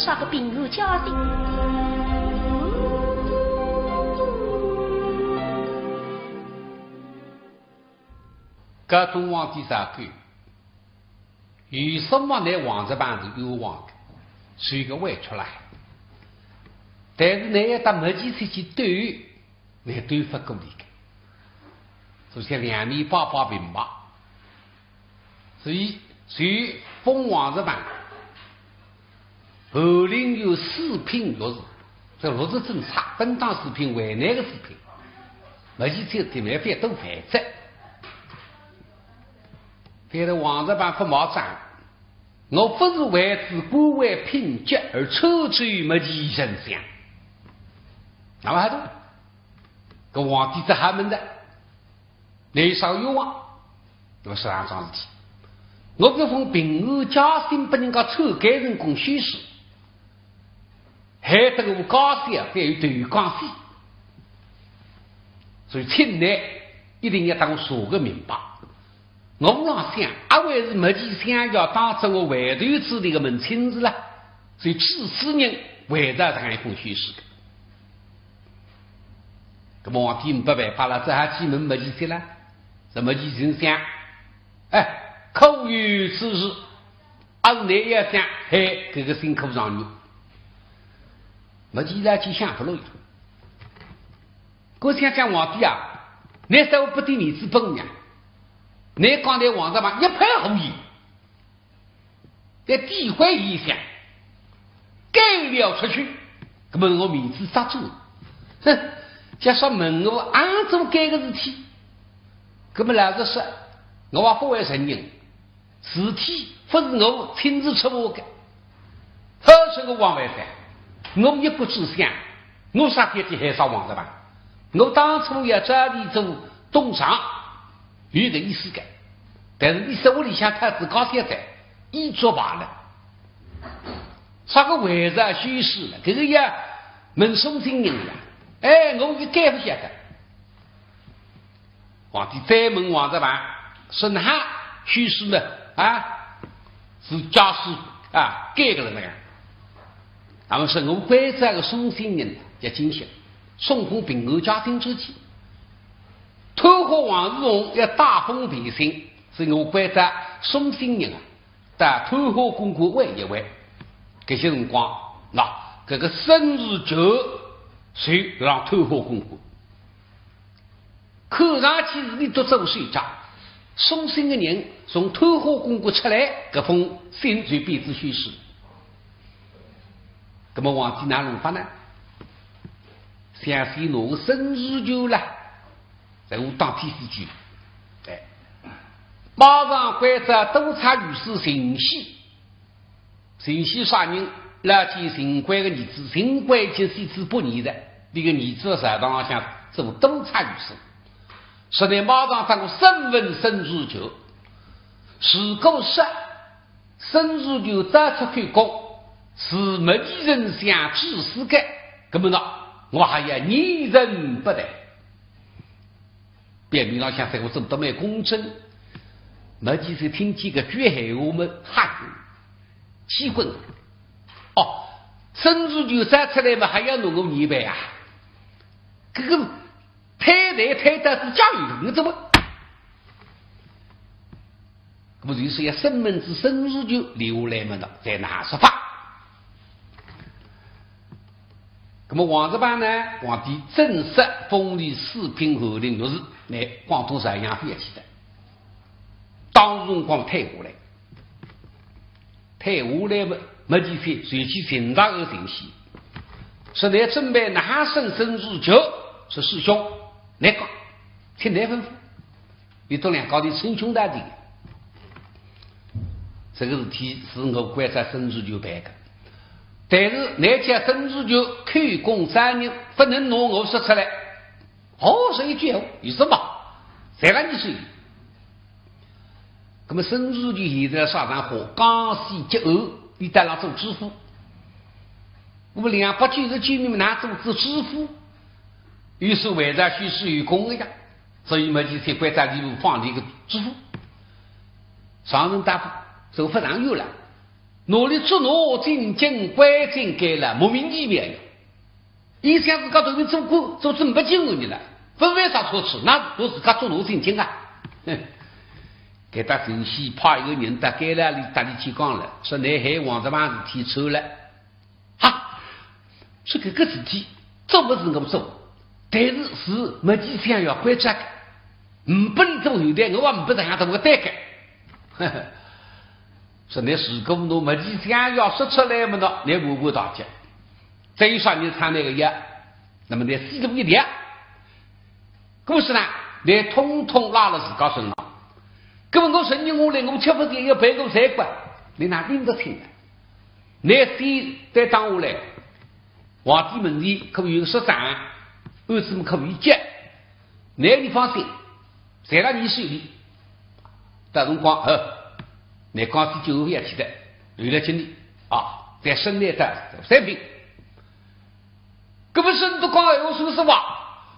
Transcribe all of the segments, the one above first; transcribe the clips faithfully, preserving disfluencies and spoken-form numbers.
啥个平安家庭？搿种皇帝啥个？有什么呢？王石板是冤枉的，是一个外出来。但是呢，要到没几次去对，那对不过你的。所以两面八八平吧。所以，所以封王石板，后令有四品六字，这六字真差，本当四品为难个四品，没几次地方反都反着。反正王石板不毛账，我不是为子官位品级而抽抽没几人想。那么还是，搿皇帝这还问的，你少冤枉，我说两桩事体。我搿封平安家信拨人家篡改成功修书，害得我家小还有头讲死。所以请你一定要当我说个明白。我浪想，阿还是没几想要当着我回头之地个门亲事了，所以自私人回答这样一封修书的。那么皇帝没办法了，只好去问没几些了。这没几人想，哎，可有此事？阿是你也想，嘿，搿个辛苦上你。没几来去想不落呀。我想想皇帝啊，你说我不给面子本呀？你讲的王石板一派胡言，在地会一想，改了出去，那么我面子杀住。哼，假使问我俺怎么改个事体，那么老实说，我也不会承认。 事体不是我亲自出马的，好说个王万岁，我一个之想，我啥天去害臊王石板？我当初也找你做东厂，有这意思的。但是你说屋里向太子高现在，一做罢了。啥个为啥虚实了？这个也问松兴人了。哎，我也改不晓得。 皇帝再问王石板，说哪哈许氏呢？啊，是家世啊，改个了那个。那么说我关照个松兴人叫金秀，送封平安家信出去，偷喝王世宏要大封别姓，是我关照松兴人啊，到偷喝公馆问一问。搿些辰光，那搿个孙如九就让偷喝公馆。 看上去是你都做手脚，松兴个人从偷喝公馆出来，搿封信就变仔许氏。那么皇帝哪弄法呢？想先拿个孙如九啦，在我当天使去。哎，马上关照督察御史秦喜， 秦喜啥人？老奸秦观个儿子，秦观已经死仔八年了，搿个儿子在朝堂浪向做督察御史。说你马上当我审问孙如九，如果说孙如九再出口供，是没几人想指使个，那么呢，我还要严懲不贷。 表面浪向对我做得蛮公正，没几次听见搿句闲话么，哈，气昏。哦，孙如九再出来么，还要拿我严办啊？搿个太太太太是家有人，我怎么？ 那么就是要审问仔孙如九留下来么呢，再拿说法。那么王石板呢，皇帝正式封伊四品，后令六字，乃广东邵阳府要去的。当辰光退下来，退下来么，没几天，随即寻到个秦喜，说你准备哪哈审孙如九？说师兄，你讲，请你吩咐。 伊笃两家头称兄道弟。这个事体是我关照孙如九办的，但是你叫孙如九口供证人，不能拿我说出来。哦，说一句闲话，有什么？谁让你说？那么孙如九现在啥场化？江西吉安，伊到那做知府。那么两百九十九年么，拿做仔知府，又是为啥许氏有功的呀。 所以么，就关照伊笃放伊个知府。上任大夫，走不长远了，拿俚捉拿进京，关进监了，莫名其妙呀。伊想自家头里做官，做仔没经验了，勿犯啥错处，哪能自家捉拿进京啊？哼，搿搭陈喜派一个人到监牢里搭俚去讲了，说倷害王十万事体出来。哈，说搿个事体做勿是我做，但是是没几想要关照个，唔拨俚做后台，我也唔拨实样做个对个。呵呵。 说倷如果拿没几想要说出来么喏，倷完完大吉。再有啥人抢倷个药，那么倷死路一条。故事呢，倷统统拉了自家身上。那么我承认下来，我吃勿消，要赔我罪过，倷哪顶得清啊？倷死再当下来，皇帝门前可以有个说账，案子么可以结。 倷你放心，侪辣伲手里。到辰光，呃，倷讲起就要去的，留辣京里啊，再审倷的三品。搿么沈都讲闲话算实话，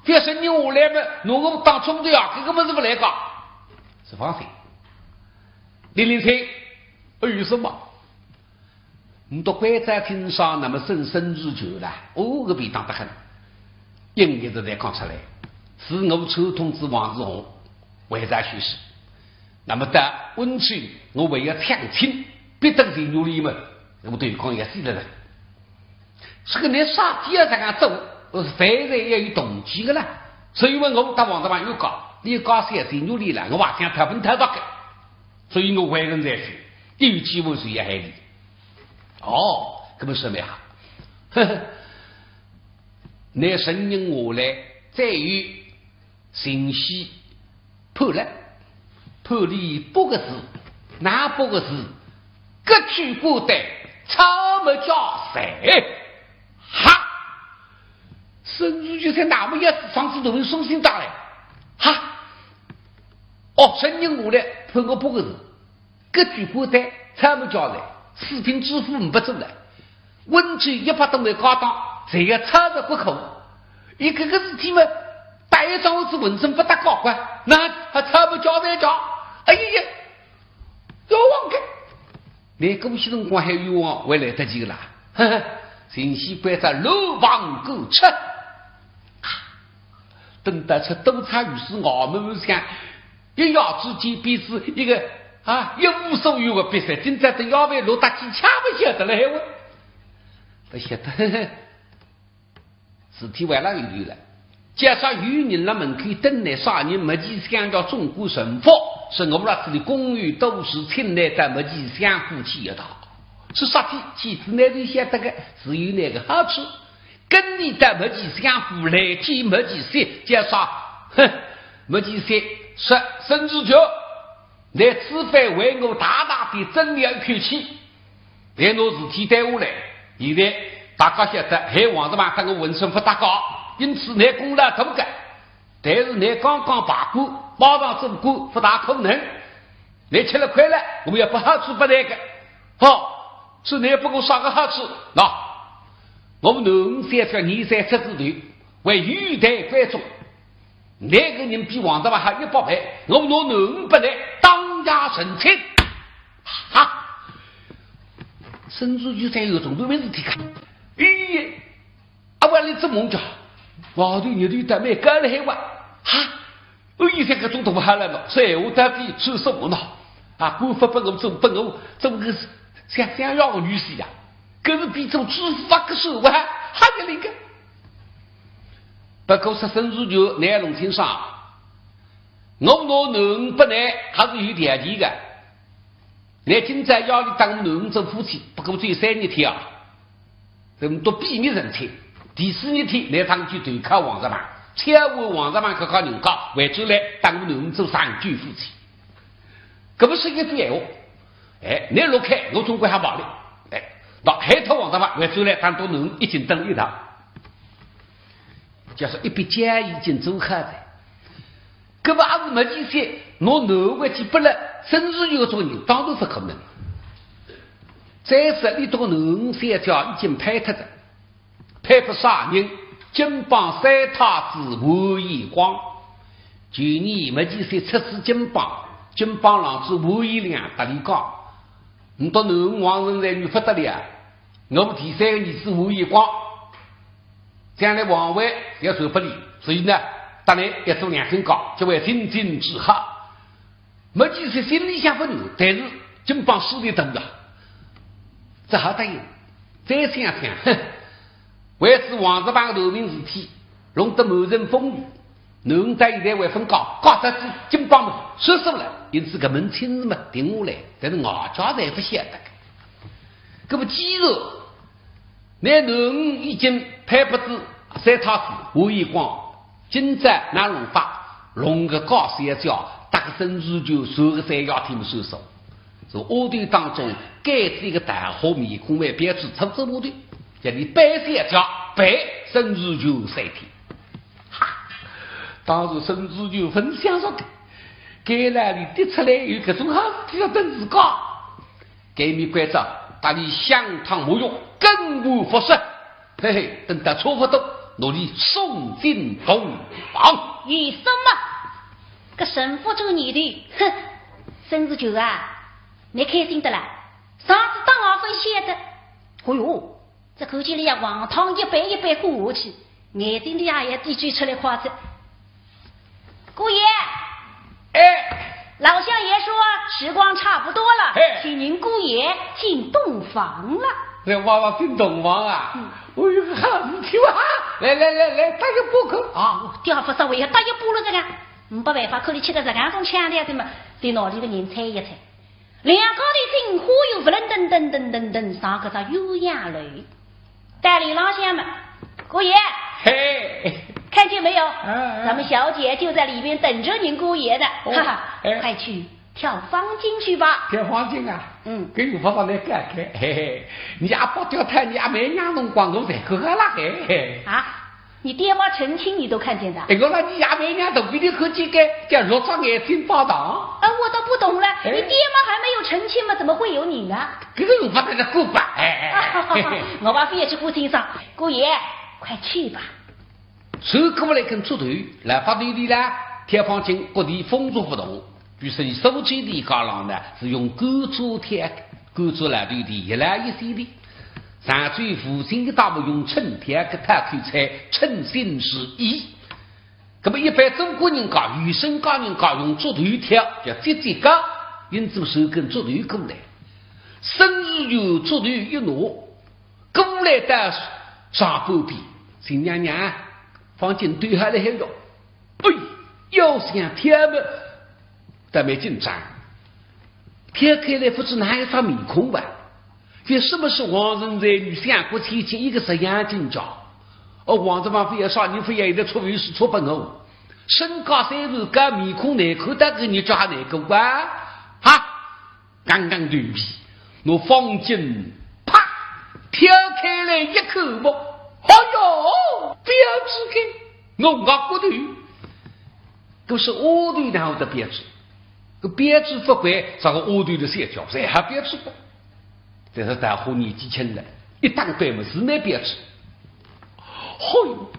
覅审倷下来么，拿我当冲头啊，搿个么是勿来个。是放心。林林清，还有什么？ 唔笃关照清爽，那么沈沈如球啦，哦，搿便当得很。因为现在讲出来，是我串通仔王世充，为啥许是？那么到温州，我还要抢亲，逼得前女里么，那么对方也死了人。这个倷啥体要这样做，是犯罪要有动机的啦。所以问我搭王大郎有讲，你讲三十女里了，我还想他分他这个，所以我为人在许，有机会是也害你。 哦，搿么说明啊，呵呵，倷承认下来，再有陈喜判了，判俚八个字，哪八个字？各取官带，抄没家财。哈！沈如球想那么也是上次头人送信打来，哈！哦，承认下来，判我八个字。 各取官带，抄没家财，四品知府唔拨做了。温州一百多万家当，侪要抄入国库。伊搿个事体嘛，搭一桩案子浑身勿搭界个，那还抄没家财家？哎呀呀，冤枉个！倷过去辰光还冤枉，还来得及个啦。呵呵，陈喜关照漏网而出。 等到出都察御史衙门里向，一夜之间变仔一个啊，一无所有的比赛，今朝等夜饭落搭几枪勿晓得了，还问，勿晓得，事体还辣后头了。假使有人辣门口等呢，啥人没几想叫总管陈福，是我辣这里公寓都市请来的没几想夫妻一道。是啥体？其实呢，就晓得个，是有那个好处。 跟你到没几想府来见没几些，叫啥？哼，没几些，说沈如球，倷此番为我大大的争了一口气，倷拿事体担下来。现在大家晓得，害王大郎搭我浑身勿搭界，因此倷功劳大个，但是倷刚刚罢官，马上做官，勿大可能。倷吃了亏了，我要拨好处拨倷个。好，是倷拨我啥个好处？喏， 我们囡儿三岁廿三岁之头，为有待关照。那个人比王大郎还一百倍，我们拿囡儿拨倷当夜成亲。哈！沈如球再有种都没事体干。咦，啊，我来这么讲，外头日头倒蛮高了海哇。哈！ 我一想搿种大好了喏，说闲话到底算什么呢？啊，官勿拨我做，拨我做个像像样个女婿呀，搿是比做知府啊个手啊，还要灵个。不过说沈如球，倷要弄清爽，我拿囡儿拨倷还是有条件个。倷今朝夜里搭我囡儿做夫妻，不过只有三日天啊。 搿么都秘密成亲。第四日天，倷上去投靠王大郎，千万王大郎搿家人家回转来，搭我囡儿做长久夫妻。搿么是一句闲话，哎，倷落开，我总归还卖力。哎，到海脱王大郎回转来，搭我囡儿一径等一道。就是一笔交易已经做好了。 搿么还是没几些，拿囡儿回去拨了沈如球搿种人，当然勿可能。再说俚笃囡儿小姐已经配脱了，配拨啥人？金邦三太子完颜光。去年没几些出使金邦，金邦郎主完颜亮搭俚讲，倷笃囡儿王存才倷勿得了啊，我第三个儿子王延光，将来皇位要传拨俚，所以呢，搭倷要做两根搞，结为天赐之好。 没几岁心里想勿难，但是金邦势力大啊，只好答应。再想想，哼，为仔王叔帮头面事体，弄得满城风雨，囡儿到现在还勿嫁，嫁出去金邦嘛，说说了，因此搿门亲事嘛定下来，但是外界侪勿晓得。搿么既然 倷囡儿已经配拨仔三太子王延光，今朝哪弄法，弄个高小姐，搭个孙传球，算个三家庭算数。是丫头当中，该是一个大好面孔为标致出仔丫头，叫俚扮小姐，扮孙传球三天。哈，当时孙传球勿想说个，该哪里跌出来有搿种好事体要等自家。 该面关照，搭俚香汤沐浴，更换服饰，嘿嘿，等到差勿多，拿俚送进洞房。有数目？搿沈福洲丫头，哼，孙传球啊，倷开心得啦？上次当我勿晓得。哎哟，这口气里呀，黄汤一杯一杯灌下去，眼睛里呀也滴水出来快哉。 姑爷，哎，老相爷说时光差不多了，嘿，请您姑爷进洞房了。在外头进洞房啊？嗯。哎哟，好事体啊！来来来来，搭一把去啊！哦，第二不稍微要搭一把了这个，没办法，可以吃个这样种腔调的嘛，对哪里个人猜一猜。 两家头进花园，扑腾腾腾腾腾腾上搿只鸳鸯楼。到里浪向嘛，姑爷，嘿，看见没有？哎，哎。咱们小姐就在里边等着您姑爷的，哦，哈哈，哎。快去跳方巾去吧。跳方巾啊？嗯。搿有法子来改改，嘿嘿，伲阿爸跳脱伲阿妹娘辰光，我侪看好了，嘿嘿。啊？ 你爹妈成亲你都看见的？哎，我讲伲阿妹娘都给你看见个，叫六只眼睛发糖。啊，我都不懂了，哎。你爹妈还没有成亲嘛，怎么会有你呢？搿个用勿着个顾吧，哎，哎，哎。我把非要去顾清爽，姑爷，快去吧。走过来跟竹头，来发对的啦，跳方巾各地风俗不同。 据说伊苏州的一家郎呢，是用干棗跳，干棗老头的一老一小的。常州附近一带么用蛏跳个讨口菜，称心如意。那么一般中国人家，有身家人家用竹头跳，叫节节高，因此是跟竹头过来。孙传球竹头一拿，过来到上半边，新娘娘，方巾对好了海哟。 哎，要想跳么，倒蛮紧张。跳开来不知哪一张面孔吧？这什么是王存才女相国千金一个式样进家？哦，王叔帮非要说，倷非要现在出位势出拨我。身高虽然高，面孔难看，但是伲家还难过啊？哈！ 刚刚对比，拿方巾啪跳开来一看么，哎哟，标致个，我额角头。搿是丫头哪会得标致？搿标致勿怪啥个丫头的小脚，侪还标致个。但是大伙年纪轻了，一打扮么是蛮标致。哎哟，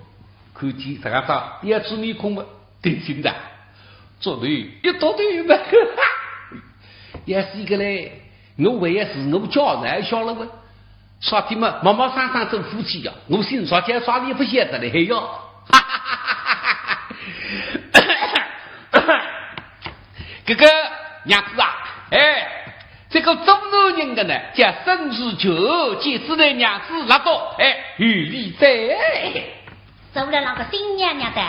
看见这个张标致面孔么，定心的，做对一到对么。 也是一个嘞，我为也是我叫来晓得个。啥体嘛，妈妈桑桑做夫妻呀，我姓啥叫啥你不晓得嘞，嘿哟。这个娘子啊，哎，这个做男人的呢，叫孙传球，见仔了娘子拉倒，哎，有礼哉。走了那个新娘娘的。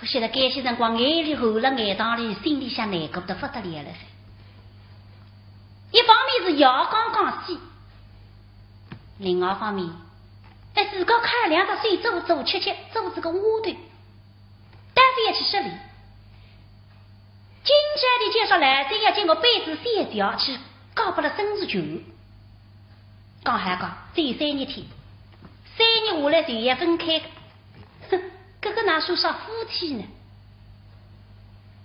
勿晓得该歇辰光眼泪含了眼袋里，心里向难过得勿得了了噻。一方面是夜刚刚死，另外一方面，哎，自家揩两只手做做吃吃，做仔个丫头，但是也去失礼。今朝的介绍来，真要见我背仔小姐去告别了孙传球。讲还讲，只有三日天，三日下来就要分开。 哼，搿个哪算啥夫妻呢？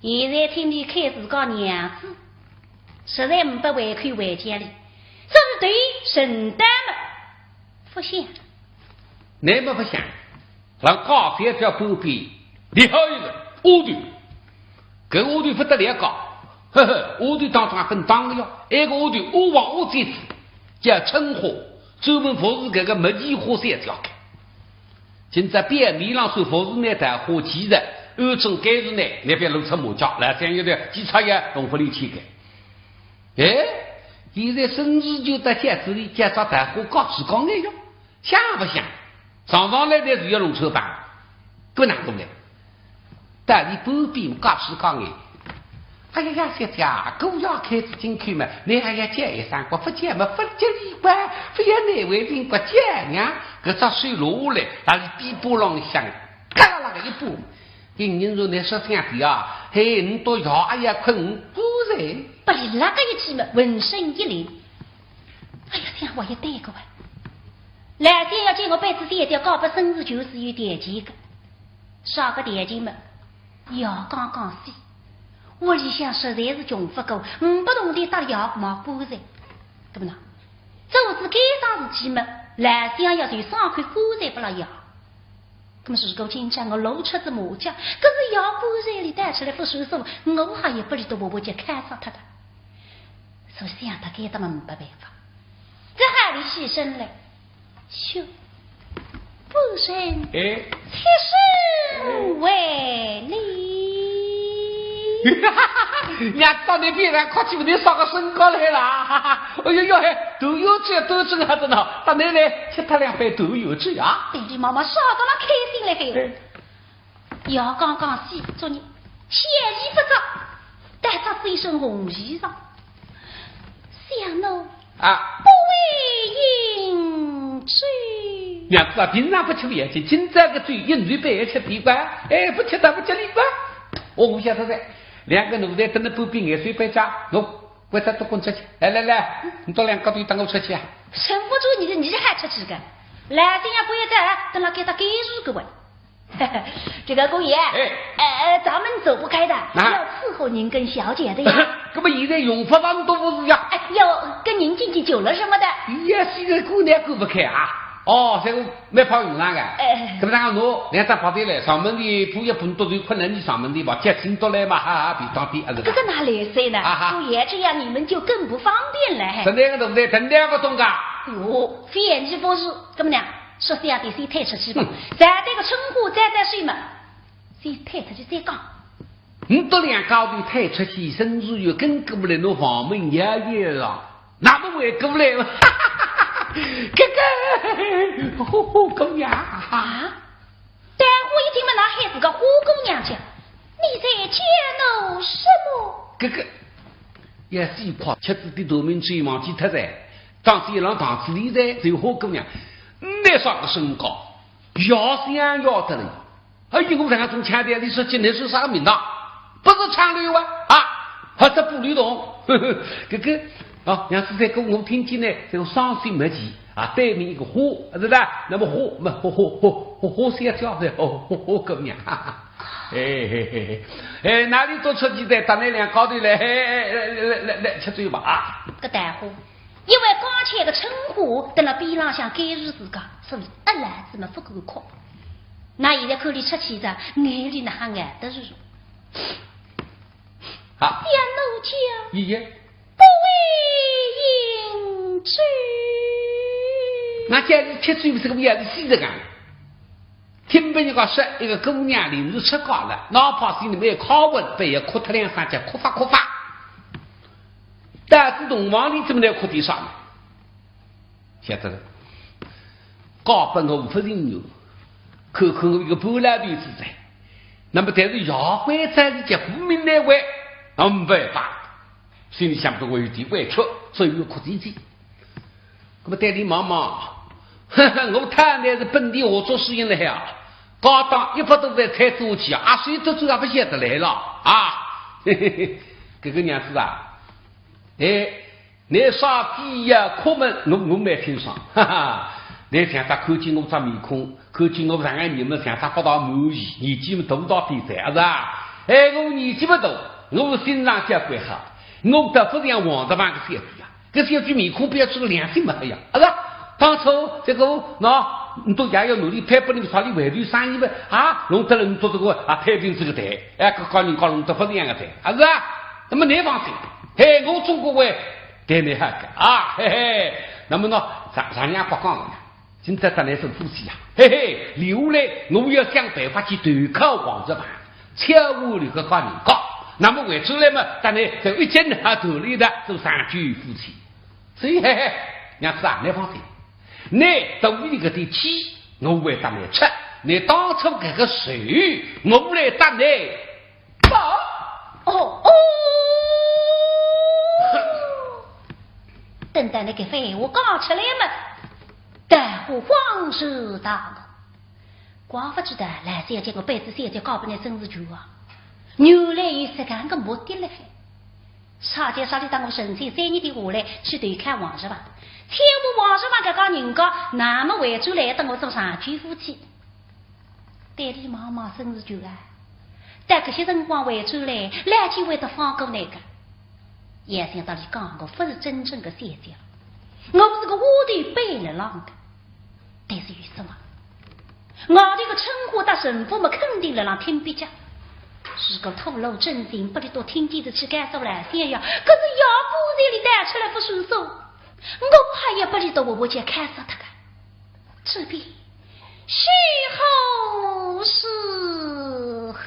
现在听俚喊自家娘子，实在呒不胃口回家哩，只是对承担么，勿响。乃么勿响，让高三叫旁边立好一个丫头，搿丫头勿得了个，呵呵，丫头当中也分当个哟，埃个丫头我王我姐夫，叫春花，专门服侍搿个没钱花小姐个。今朝表面浪说服侍倷桃花，其实暗中监视倷，倷覅露出马脚，老相爷个计策也弄勿离去个。哎，现在孙志就到小姐里，叫啥桃花告诉讲哎哟， 像勿像？上上来的是要弄错吧？搿哪能呢？到底半边告诉讲哎。哎呀呀，小姐啊，姑爷开仔金口嘛，倷还要叫一声，我勿叫嘛，勿叫礼怪，勿要难为情，勿叫呀。搿只手落下来，还是嘴巴浪向，嘎啦啦个一巴。人说倷说相的啊，嘿，倷到夜还要困，勿是？拨俚拉个一记嘛，浑身一凛。哎呀，想我也对个哇。 老相爷要叫我拨仔小姐交拨孙志就是有条件个，啥个条件嘛？夜刚刚死，屋里向实在是穷勿过，呒不铜钿搭爷买棺材。搿么呢，做仔该桩事体嘛，老相爷就赏块棺材拨了爷。搿么如果今朝我露出仔马脚，搿是爷棺材里带出来勿算数，我还要拨俚笃婆婆叫看上脱个。 所以想到该搭么没办法，只好立起身来，去，夫人，哎。妾身回礼。娘子到倷边浪靠近，倷啥个身高来了？哎呦呦嘿，团圆酒端正好着呢，到倷来吃脱两杯团圆酒啊。对俚妈妈笑得了开心了嘿。哎。 夜刚刚死，昨日天已不早，但着仔一身红衣裳，想奴啊。不为饮酒。娘子啊，平常勿吃勿要紧，今朝个酒一人半夜吃点吧，哎，勿吃倒勿叫礼怪。哦，我晓得哉，两个奴才蹲辣半边眼水板家，喏，我再多滚出去。来来来，倷笃两家头搭我出去啊。忍勿住倷个，倷还出去个？老相爷勿要再蹲辣该搭监视个喂。 这个姑爷，哎。呃，咱们走不开的，啊。要伺候您跟小姐的呀。搿么现在用勿着倷笃服侍呀？哎，要跟您敬敬酒了什么的。哎呀，现在姑娘顾勿开啊。哦，这个蛮怕用场个。哎。搿么哪能倷两只白头来，上门的铺一铺倷笃就困难，倷上门的吧，叫请倷笃来嘛，哈哈，便当点，啊，是吧？搿个哪来塞呢？啊哈。姑爷，这样你们就更不方便了。实在个对不对？等待勿动个。哟，非也勿是，搿么呢？ 说相爷先退出去吧，嗯。咱这个春花再再说嘛，先退出去再讲。倷笃两家头退出去，孙志远跟过来，拿房门摇一摇，哪能会过来？这个，花花姑娘。啊？大花一听嘛，哪还是个花姑娘去？你在叫我什么？这个，也是一块吃仔的大明酒忘记脱哉，当时一浪堂子里哉，只有花姑娘，倷啥个身高？ 要相要得了。哎呦，我搿个种腔调，倷说起来是啥个名堂？不是长柳啊，啊，还是布吕洞？呵呵，这个，啊，杨师傅讲我听见呢，这个伤心没几啊，对面一个花，是吧？那么花，么花花花花花小姐，哦，花花姑娘，哈哈。哎嘿嘿嘿，哎，哪里都出去的，到倷两家头来，嘿，来来来来，吃酒吧啊。搿大花 因为刚才个春花蹲辣边浪向监视自家，所以一来子么勿敢哭。那现在看俚出气哉，眼泪哪还挨得住？好。小奴家，爷爷。不为饮酒。那叫倷吃酒，这个也是死得干。 听别人家说，一个姑娘临时出嫁了，哪怕心里面有考问，不也哭脱两声，叫哭法哭法。但是洞房里怎么能哭点啥呢？晓得了，嫁拨我勿情愿，看看我一个半老头子哉。那么但是爷会在里结婚明难为，那么没办法，心里想着我有点委屈，所以我哭啼啼。 那么对俚望望，呵呵，我太太是本地合作私营的呀，高档一百多万才做起，阿谁得罪也不晓得来了啊。嘿嘿嘿，这个娘子啊，哎，倷啥体呀，哭么我我蛮清爽，哈哈。倷像煞看见我只面孔，看见我上个面么像煞不大满意，年纪么大大点哉，是吧？哎，我年纪么大，我心肠交关好，我倒不像王德旺个小子啊。 搿是要句面孔标出个良心嘛，哎呀，啊是啊，当初这个，喏，倷笃爷要努力配拨倷啥哩回头生意嘛，啊，弄得了倷笃这个啊，配平这个台，哎，搿家人家弄得勿是样个台，啊是啊。那么倷放心，嘿，我总归会对倷好个啊，嘿嘿。那么呢，丈丈娘勿讲了，今朝搭倷做夫妻啊，嘿嘿，留下来我要想办法去投靠王叔房，千万勿要告人家。那么回转来嘛，搭倷就一径好道理个做长久夫妻。所以嘿嘿，娘子啊，倷放心，倷肚里搿点气，我会搭倷出，倷当初搿个仇，我来搭倷 哦哦，等到倷搿番闲话讲出来嘛，大伙恍然大悟，怪勿得老三叫我背仔三叫告别倷曾氏舅啊，原来有实梗个目的勒海。啥叫啥里搭我神仙三年的下来去投靠王叔房，千万王叔房搿家人家，那么回转来搭我做长久夫妻。 对俚望望曾氏舅啊，到搿歇辰光回转来，老天会得放过倷个。要想搭俚讲，我勿是真正个小姐，我是个丫头背勒浪个。但是有啥么？外头个春花搭陈府么肯定勒浪听壁脚。如果吐露真情，拨俚笃听见仔去告诉老三爷，搿是夜半夜里弹出来勿算数，我还要拨俚笃活活叫敲杀脱个。 这便是何是何？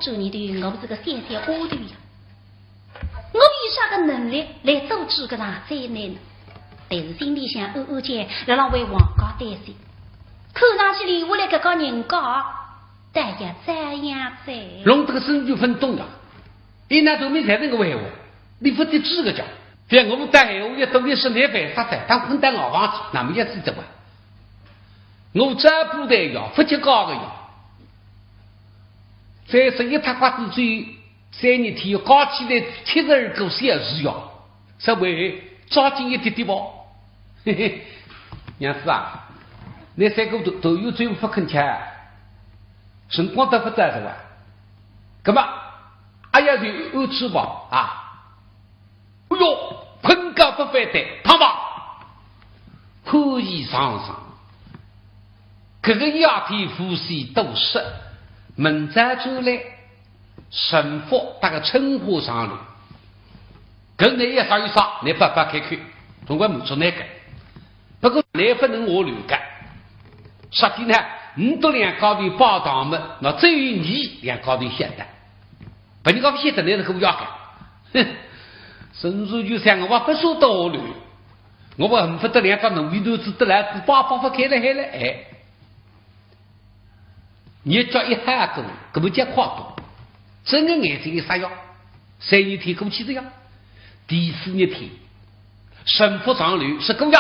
做人的，我是个小小丫头呀，我有啥个能力来阻止搿场灾难呢？但是心里向暗暗叫，辣辣为王家担心。看上去李武来搿个人家，倒也这样子。弄得个孙权勿懂呀，伊那都没才能个闲话，你勿得知个讲。像我们带闲话也都是难办啥噻，他混蛋老房子，那么也是这个。我这不得呀，勿去搞个呀。再说一塌刮子水，三日天搞起来七十二个小时呀，稍微抓紧一点点吧。嘿嘿，娘子啊，那三个头头又最勿肯吃，辰光得勿得是吧？那么，哎呀，就又吃吧啊。 哎哟，困觉勿翻的，胖吧。可以上上。搿个夜天无事多事，明朝转来，陈福搭个春花上楼。搿你要啥有啥，你白白开口，总归满足你个。不过你勿能下楼个。啥体呢？你都两家头拜堂么，那只有你两家头晓得。 别人家勿晓得，你是个乌鸦个。哼，孙权就想我勿说道理，我勿恨不得两只奴婢头子得来子巴巴勿开了海了，哎。日脚一黑过，搿么叫快过。真个眼睛一眨呀，三日天过去了呀，第四日天， 陈福上楼说：“姑爷，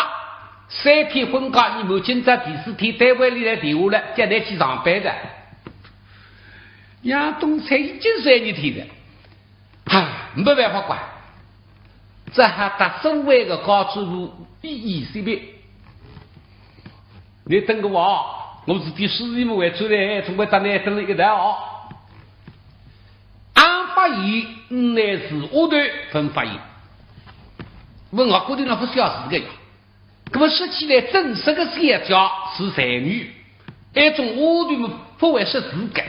三天婚假已满，今朝第四天单位里来电话了，叫你去上班的。”杨东才已经三日天了，唉，没办法管，只好搭所谓的家主婆依依随便。你等我啊，我是第四天么回转来，总归搭你等了一道啊。 俺发现你乃是丫头，勿发现。问我姑娘那勿小事个呀。那么说起来，正式个小姐是才女，一种丫头么勿会说字个，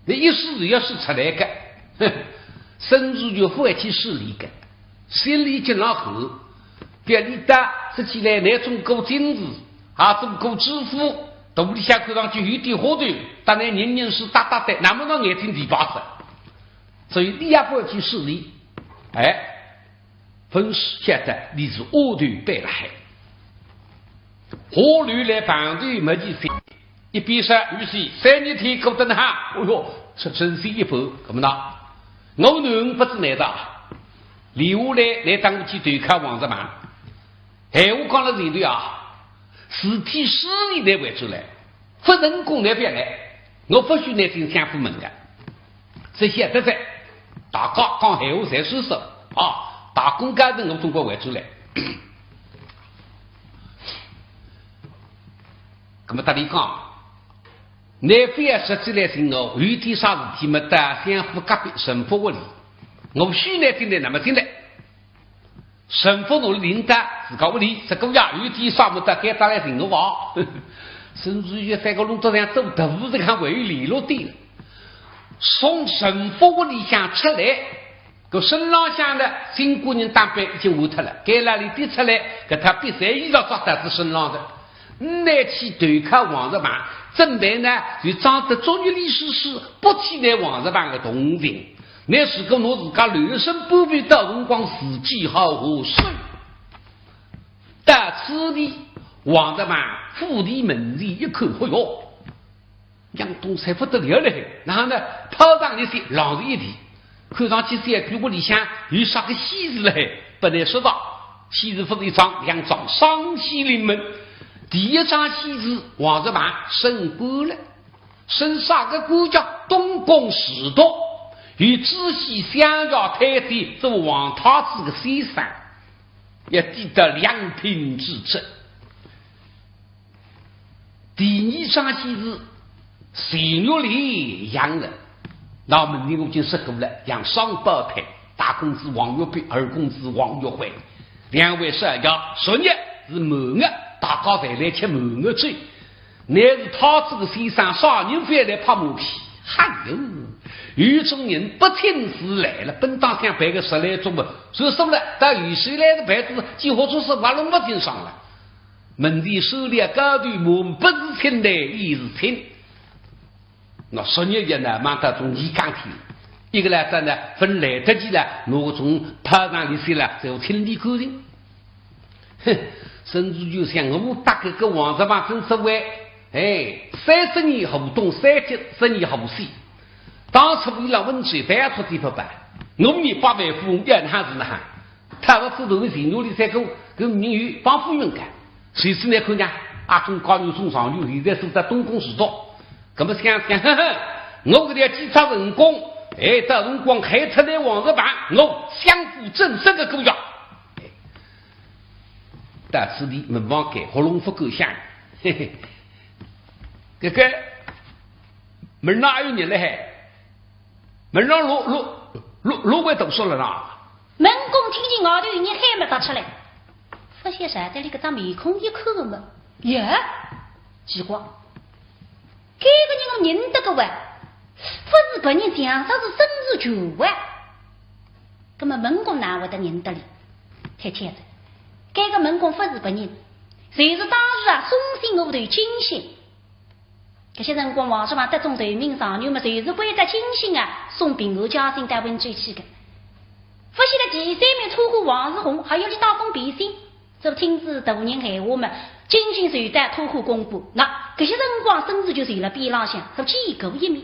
你一说是要说出来个，哼，孙权就勿会去势利个，心里经常恨。别理得，说起来，你总过金子， 也总过知府，肚里向看上去有点花头，当然人人是搭搭的，那么侬眼睛地巴子。所以你也勿要去势利，哎，勿晓得你是丫头摆辣海。下楼来碰头没几天，一边说：“女婿，三日天过得哪哈？”哦哟，深深吸一口，搿么呢，我囡勿知难道，留下来，来搭我去投靠王日满。 闲话讲了前头啊，事体势利你回转来，勿成功你覅来，我勿许你进相府门的。这晓得哉，大家讲闲话侪是说啊，大功告成，我总归回转来。那么搭伊讲，你覅说起来寻我，有点啥事体么，到相府隔壁陈福屋里，我许你进来，那么进来。 陈福拿伊领到自家屋里，说：“姑爷，有点啥么，到该搭来寻我吧。”孙权一翻个弄得像做特务一样，还有联络点了。从陈福屋里向出来，搿身浪向呢，新官人打扮已经换脱了，该哪里跌出来，搿套笔山衣裳着到仔身浪的。 你乃去投靠王日满，准备呢，就装得作孽哩兮兮，博取乃王日满的同情。乃如果拿自家留身保卫到辰光，自己好下手。到此地，王日满府里门前一看，哎哟， 杨东才勿得了嘞，然后呢，跑上一些，浪是一地，看上去小鬼屋里向有啥个喜事嘞，拨伊说道，喜事勿是一桩两桩，双喜临门。第一桩喜事，王日满升官了，升啥个官？叫东宫侍读，由知县、相爷、太监做王太子的先生。 也抵得两品之职。第二桩事体是钱玉莲养了，那么我已经说过了，养双胞胎，大公子王玉碧，二公子王玉辉。两位少爷，昨日是满月，大家侪来吃满月酒。乃是讨仔个先生啥人勿来拍马屁？哎哟，有种人不请自来了，本当想办个十来桌么，算数了，到有些来个办子，几乎就是活龙勿进上了。 门前首列高头门不是请的，也是请。那昨日夜呢，忙到中间讲起，一个来讲呢，分来得及了，拿个从炮仗里些了，就清理干净。哼，孙子就想，我搭个个王十万真是为，哎，三十年河东，三十年河西，当初为了温水，白出地不白，我们也八万富翁，要哪是哪哈？ 他勿知道个钱玉莲三个搿名誉帮夫人个，谁知呢，看见啊，中高女中上流，现在住在东宫住宅。搿么想想，呵呵，我搿条计策成功，哎，到辰光害出来王十万，我相府正式个过夜。哎，到此地门房间，喉咙勿够响，嘿嘿，搿个门哪有人了嘿？门上落落落落位读书了啦？ 门公听见外头有人喊么踏出来，勿晓得啥道理，搿张面孔一看么，耶，奇怪，搿个人我认得个哇，勿是别人，像煞是孙子全哇。葛么门公哪会得认得哩？太巧哉，搿个门公勿是别人，就是当时啊送信我个金星。 搿歇辰光，王十万得中头名状元么，就是为得金星啊，送平安家信到温州去个。勿晓得第三名错过王世宏，还要伊当中变心，搿听仔大人闲话么，金星就到托过公布。那搿歇辰光，孙子就坐辣边浪向，搿见过一面。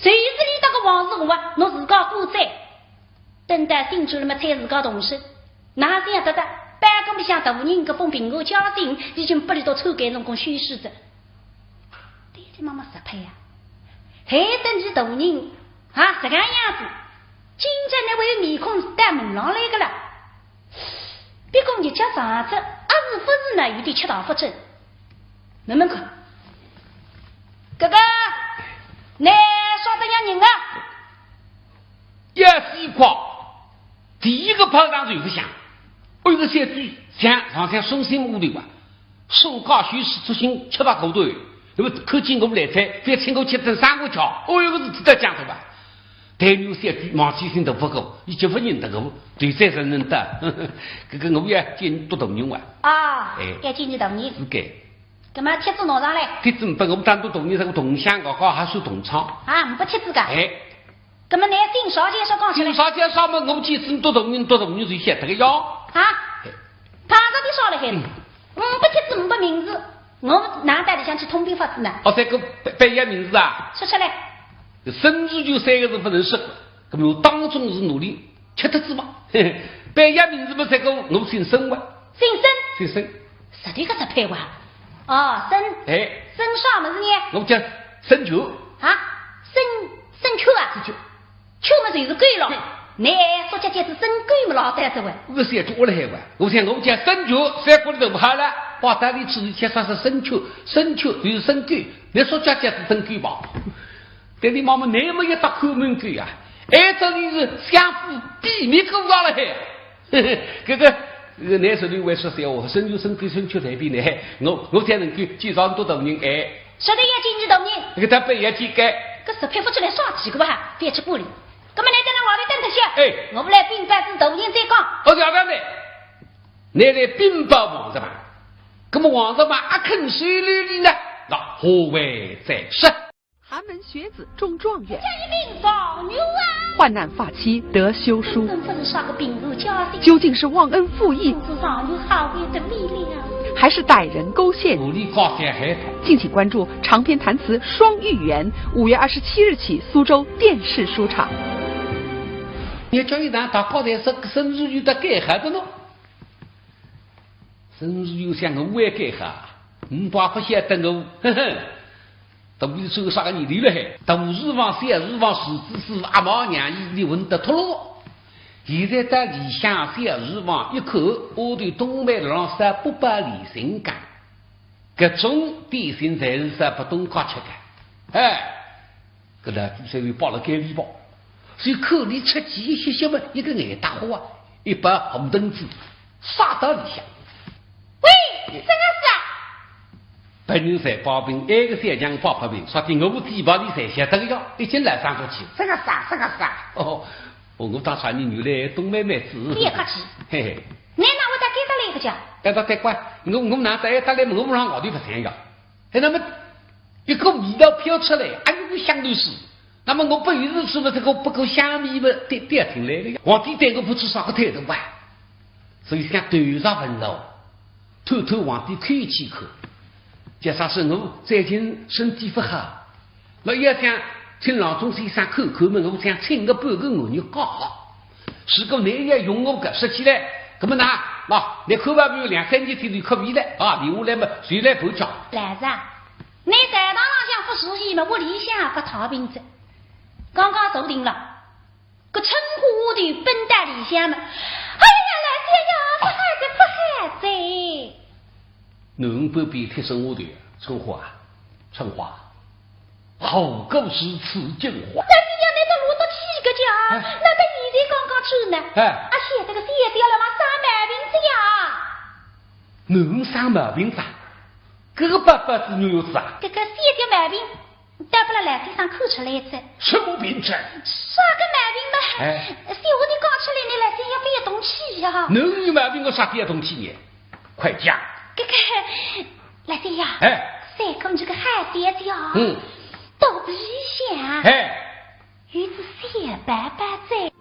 就是伊搭个王世宏啊，拿自家过载， 等到醒转了么，睬自家同事，哪想得到，包裹里向大人搿封平安家信已经拨伊到抽干辰光消失哉。对伊妈妈失配啊，害得伊大人啊，搿个样子，今朝哪会有面孔到门浪来个啦？不过日脚长哉，阿是勿是呢，有点吃道勿准。问问看，哥哥，倷啥个样人啊？ 要死快，第一个炮仗就勿响，哎哟，搿小鬼像上像送信屋里哇，送介许许多信吃勿过头，那么看见我来哉，覅请我吃顿生活吃，哦哟，搿是值得讲的哇。但愿小鬼忘记性都勿够，伊就勿认得我，对再承认得，搿个我也见多大人哇。啊，哎。也见你大人。是个。葛么帖子拿上来。帖子勿拨我当多大人，搿个同乡高高还算同窗。啊，勿拨帖子个。哎。 葛么倷姓啥介绍讲出来。姓啥介绍嘛，我见仔多大人，多大人就晓得个呀。啊？碰着点啥了海？嗯。勿拨帖子，勿拨名字，我哪搭里向去通禀法子呢？哦，搿个拨拨伊名字啊？说出来。孙子就三个字勿能说，葛么当中是哪里吃脱仔嘛？嘿嘿，拨伊名字嘛，搿个我姓孙哇。姓孙？姓孙。实在个失配哇。哦，孙。哎。孙啥物事呢？我叫孙权。啊？孙，孙权啊？孙权。 权嘛就是狗咯。对。倷说叫叫是孙狗嘛，老三子喂。我是也做了海哇，我想我叫孙权，三个里头勿好了，把道理出去，啥是孙权，孙权就是孙狗，倷说叫叫是孙狗吧？对伊妈妈，倷么一搭看门狗呀，哎，这里是相府比米狗高了嘿。搿个，搿个倷说的为说笑话，孙权孙狗孙权随便呢，我，我才能够介绍多大人哎。说得要见你大人。搿个他本也去该。搿失配勿出来啥奇怪哈，覅去管伊。 葛么倷等辣外头等脱歇，哎。我来禀报仔大人再讲。哦，覅覅覅，倷来禀报王十万，葛么王十万阿肯收留俚呢？那下回再说。寒门学子中状元，一名状元啊！患难发妻得休书，真正是啥个平安家庭，究竟是忘恩负义，是状元好为的未了。还是歹人勾线？无理高三害怕。敬请关注长篇弹词《双芋圆》，五月二十七日起苏州电视书场。倷叫伊哪搭高台是孙子玉搭该好的呢？孙子玉想我也该好，唔怕勿晓得我，呵呵。肚里受啥个年头了嘿？大厨房、小厨房、厨子师傅、阿毛娘姨，俚混得脱落。现在到里向小厨房一看，屋头东北老师不把理性讲。搿种点心侪是啥勿懂介吃个。哎，搿老祖宗又摆了该里包，所以口里出去一歇歇么，一个眼搭花，一把红灯子撒到里向。喂，这个是啊？别人侪摆平，埃个小强摆勿平，说的我嘴巴里侪晓得个呀，已经来上过去。这个啥，这个啥？哦，我当啥人原来东妹妹子。别客气。嘿嘿。 你哪会得该搭来个家？哎，勿勿怪，我我哪搭还搭来嘛，我勿让外头勿散呀。哎，那么一股味道飘出来，哎呦，香头是。那么我不由自主的这个不够香味嘛，跌跌进来了呀。皇帝对我不知啥个态度吧？所以想对上问了，偷偷皇帝看一看，叫啥说我最近身体不好， 那要想请郎中先生看看嘛，我想请个半个月日假。如果你也用我个说起来，那么呢，那你看吧，有两三日天就可以了啊，留下来嘛，随来不讲。来着，你在堂上向不如意嘛，屋里向不太平着。刚刚坐定了，个春花丫头奔到里向嘛，哎呀，来姐呀，不好哉，不好哉。侬不必贴身丫头，春花啊，春花， 何故如此惊慌？但是要拿到落得去个家，哎。那么现在刚刚转呢，哎。啊，现在个小姐了嘛，生毛病子呀。侬生毛病子啊？搿个八百子牛油子啊？搿个小姐毛病，倒拨了老先生看出来哉。什么病症？啥个毛病嘛？哎。小姐讲出来，你老先生要别动气呀。侬有毛病，我啥别动气呢？快讲。搿个，老先生，哎。三哥这个好小姐啊，嗯。 肚皮向，哎。有只小宝宝哉。